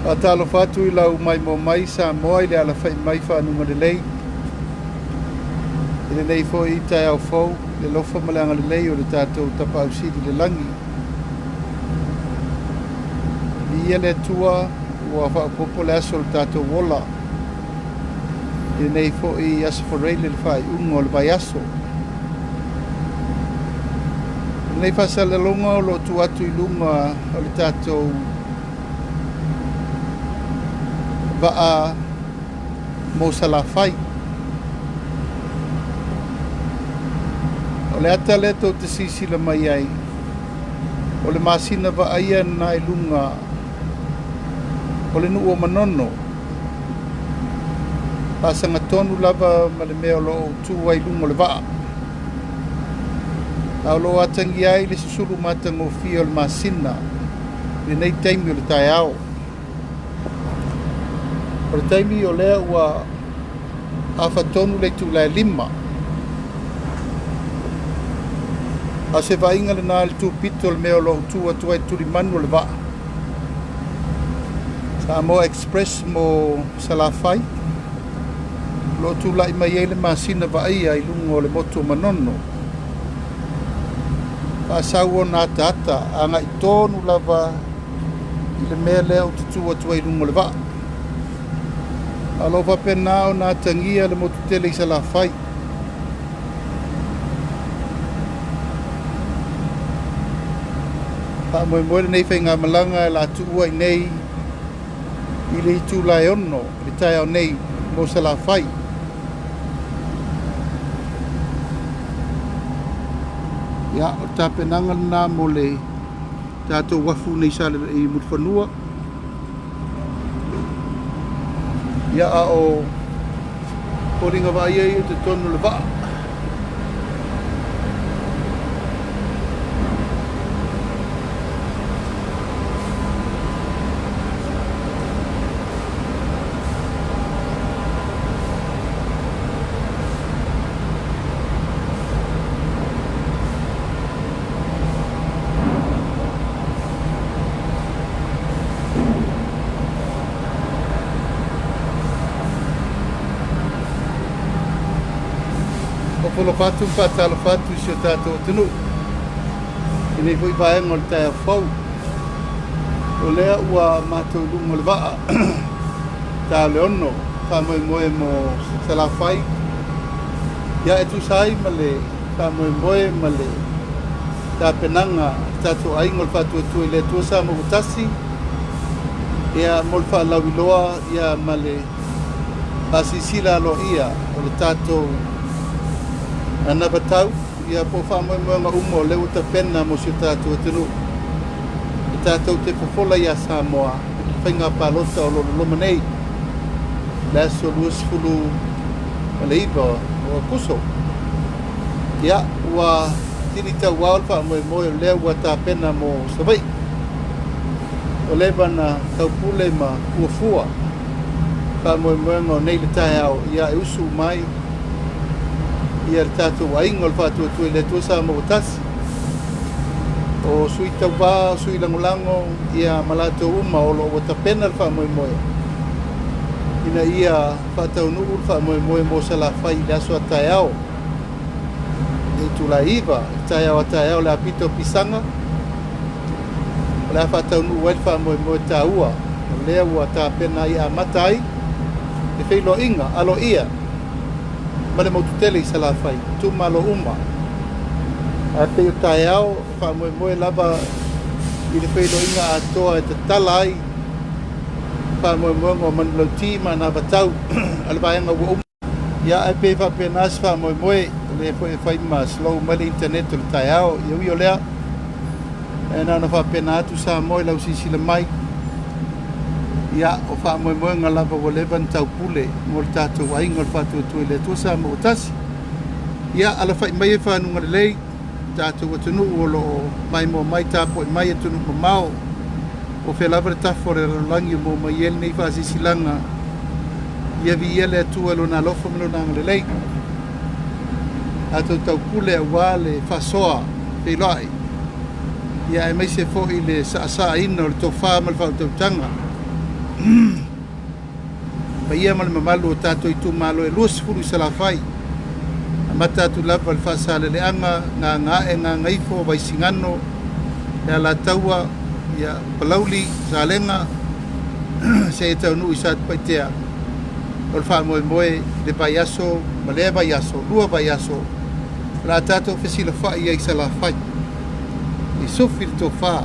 Faatalofa atu i lau maimoa mai Samoa i le alafai mai fanuga lelei i lenei foi taeao fou, le alofa ma le agalelei o le tatou Tapaau Sili i le lagi. Viia le Atua ua faaopoopo le aso o le tatou ola i lenei foi Aso Faraile le faaiuga o le vaiaso. O lenei faasalalauga o lo o tuu atu i luga o le tatou vaa mo Salafai. O le ata lea tou te silasila mai ai, o le masina vaaia lena i luga o le nuu o Manono, faasagatonu lava ma le mea o lo o tu ai i luga o le vaa. A o lo o atagia ai le susulu matagofie o le masina i lenei taimi o le taeao. O le taimi o lea ua afa tonu le itula e 5. A o se vaaiga lena i le tupito o le mea o lo o tu atu ai tulimanu o le vaa Samoa Express mo Salafai, o lo o tulai mai ai le masina vaaia i luga o le motu o Manono. Faasau ona ataata agai tonu lava i le mea lea ou te tu atu ai i luga o le vaa. A o lo o faapena ona atagia le motu tele i Salafai. Faamoemoe lenei faigamalaga e la tuua i nei i le itula e 6 i le taeao nei mo Salafai. Ia, o le tapenaga lena mo le tatou uafu nei i Mulifanua. Ia, a o foliga vaaia ia i totonu o le vaa. Ofo atu ma faatalofa atu i si o tatou atunuu i lenei foi vaega o le taeao fou. O lea ua matou i luga o le vaa ta o le 6 faamoemoe mo Salafai. Ia, e tusa ai ma le faamoemoe ma le tapenaga a le tatou aiga o le Faatuatua i le Atua Samoa ua tasi, ia mo le faalauiloa ia ma le faasilasila aloaia o le tatou anavatau, ia po o faamoemoega uma o lea ua tapena mo si o tatou atunuu e tatou te fofola ia Samoa i le faiga palota o lo o loloma nei le aso 29 o Aokuso. Ia, ua tini tauao le faamoemoe o lea ua tapena mo Savaii. O leva na taupule ma fuafua faamoemoega o nei le taeao, ia e usu mai ia le tatou aiga o le Faatuatua i le Atua Samoa ua tasi, o sui tauvā, o sui lagolago, ia ma latou uma o lo o ua tapena le faamoemoe ina ia faataunuu le faamoemoe mo Salafai i le aso a taeao i le itula e 9 i le taeao a taeao le apito o Pisaga, o le a faataunuu ai le faamoemoe taua o lea ua tapena ai amata ai le feiloaiga aloaia ma le motu tele i Salafai, itumalo uma. Ae pei o taeao e faamoemoe lava i le feiloaiga atoa e tatala ai faamoemoega o manulauti ma anavatau a le vaega ua uma. Ia, ae pei faapena se faamoemoe, o lea foi e fai ma slow mai le internet o le taeao. Ia ui o lea, e na ona faapena atu Samoa i lau silasila mai. Ia, o faamoemoega lava ua leva na taupule mo le tatou aiga o le Faatuatua i le Atua Samoa ua tasi. Ia, alafai mai e fanuga lelei tatou atunuu o lo o maimoa mai tapuai mai atunuu mamao o fea lava le tafa o le lalolagi o maua mai ai lenei faasilasilaga. Ia viia le Atua i lona alofa ma lona agalelei. Tatou taupule aua le faasoa feiloai, ia aemaise foi le saasaaina o le tofa ma le faautautaga Paia ma le mamalu o tatou itumalo e 20 i Salafai, amata atu lava i le Faasaleleaga, Gagaae, Gagaifo, Vaisigano, le Alataua, ia, Palauli, Salega, seia taunuu i Satupaitea. O le faamoemoe i le vaiaso ma lea vaiaso, 2 vaiaso, o le a tatou fesilafai ai i Salafai. I sufi le tofa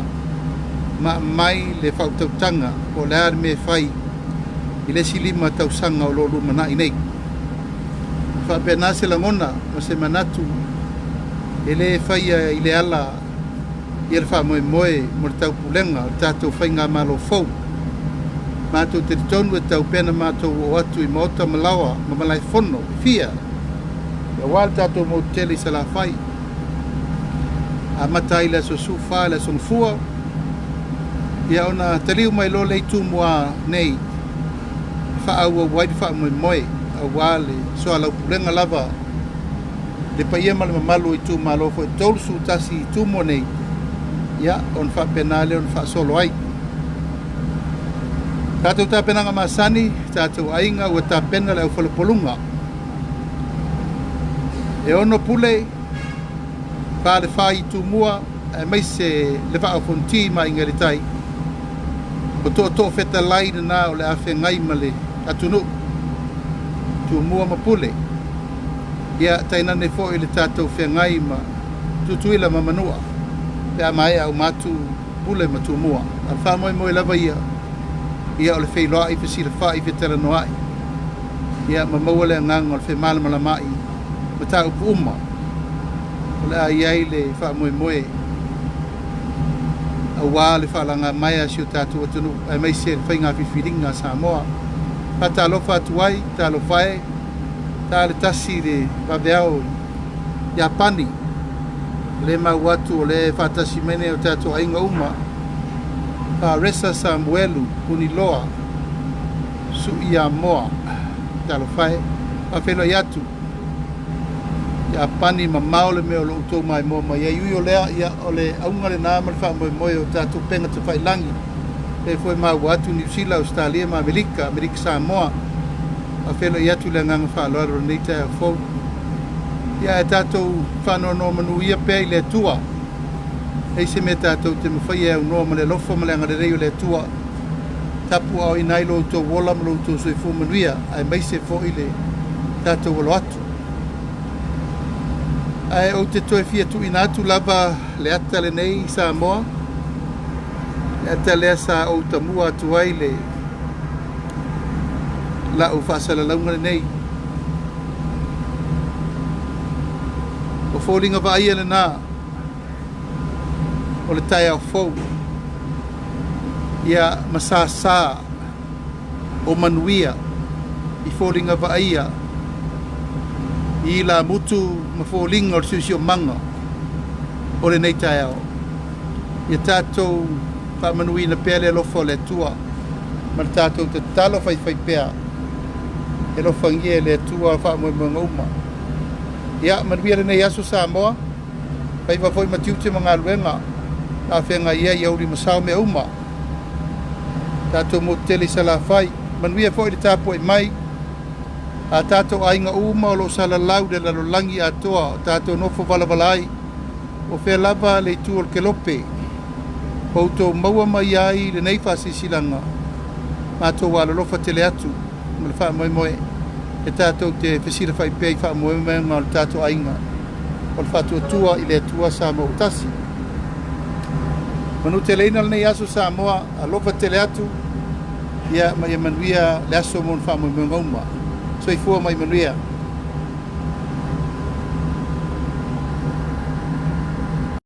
ma aumai le faautautaga po o le a le mea e fai i le isi 5 tausaga o lo o lumanai nei. E faapena se lagona ma se manatu e le faia i le ala ia le faamoemoe mo le taupulega o le tatou faigamalo fou. Matou talitonu e tatau pea ona matou oo atu i maota ma laoa ma malaefono e fia aua le tatou motu tele i Salafai. Amata ai le aso 14 le aso Gafua, ia ona taliu mai loa le i Tumua nei faaauau ai le faamoemoe aua le soalaupulega lava le paia ma le mamalu o itumalo foi 31 i Tumua nei, ia ona faapena lea ona faasolo ai. Tatou tapenaga masani, tatou aiga ua tapena le aufolopoluga. E 6 pule, 4 le 4 i Tumua, aemaise le vaa o Fonoti ma Aiga i le Tai. O tootoo fetalai lena o le a feagai ma le atunuu, Tumua ma Pule. Ia tainane foi le tatou feagai ma Tutuila ma Manua, pe a maea uma atu Pule ma Tumua. A o le faamoemoe lava ia, ia o le feiloai, fesilafai, fetalanoai, ia ma maua le agaga o le femalamalamaai mataupu uma o le a i ai le faamoemoe aua le faalaga mai a si o tatou atunuu aemaise le faiga filifiliga a Samoa. Faatalofa atu ai, talofa e, ta le tasi le vaveao Iapani, le mau atu o le faatasi mai nei o tatou aiga uma, Faresa Samuelu, Puniloa, Suiamoa, talofa e, faafeiloai atu Iapani mamao le mea o lo outou maimoa mai ai. Ui o lea, ia o le auga lena ma le faamoemoe o tatou pega tafailagi, e foi maua atu Niu Sila, Australia ma Amerika, Amerika Samoa. Faafeiloai atu le agaga faaaloalo o lenei taeao fou. Ia ae tatou faanoanoa manuia pea i le Atua. Ei se mea tatou te mafaia e aunoa ma le alofa ma le agalelei o le Atua. Tapuaaoina ai lo outou ola ma lo outou soifua manuia, aemaise foi le tatou alo atu. Ae ou te toe fia tuuina atu lava le ata lenei i Samoa, le ata lea sa ou tamua atu ai le lau faasalalauga lenei. O foliga vaaia lena o le taeao fou, ia ma sasa o manuia i foliga vaaia i la mutu ma foliga o le siosiomaga o lenei taeao. Ia tatou faamanuina pea le alofa o le Atua ma le tatou tatalo faifai pea e alofagia e le Atua faamoemoega uma. Ia manuia lenei aso Samoa, faiva foi ma tiute ma galuega afeagai ai i auli ma sao mea uma. Tatou motu tele i Salafai, manuia foi le tapuai mai a tatou aiga uma o lo o salalau le lalolagi atoa o tatou nofo valavala ai. O fea lava le itu o le kelope o outou maua mai ai lenei faasilasilaga, matou alolofa tele atu ma le faamoemoe e tatou te fesilafai pea i faamoemoega o le tatou aiga o le faatuatua i le Atua Samoa ua tasi. Manuteleina lenei aso Samoa, alofa tele atu, ia ma ia manuia le aso mo le faamoemoega uma. Soifua mai manuia.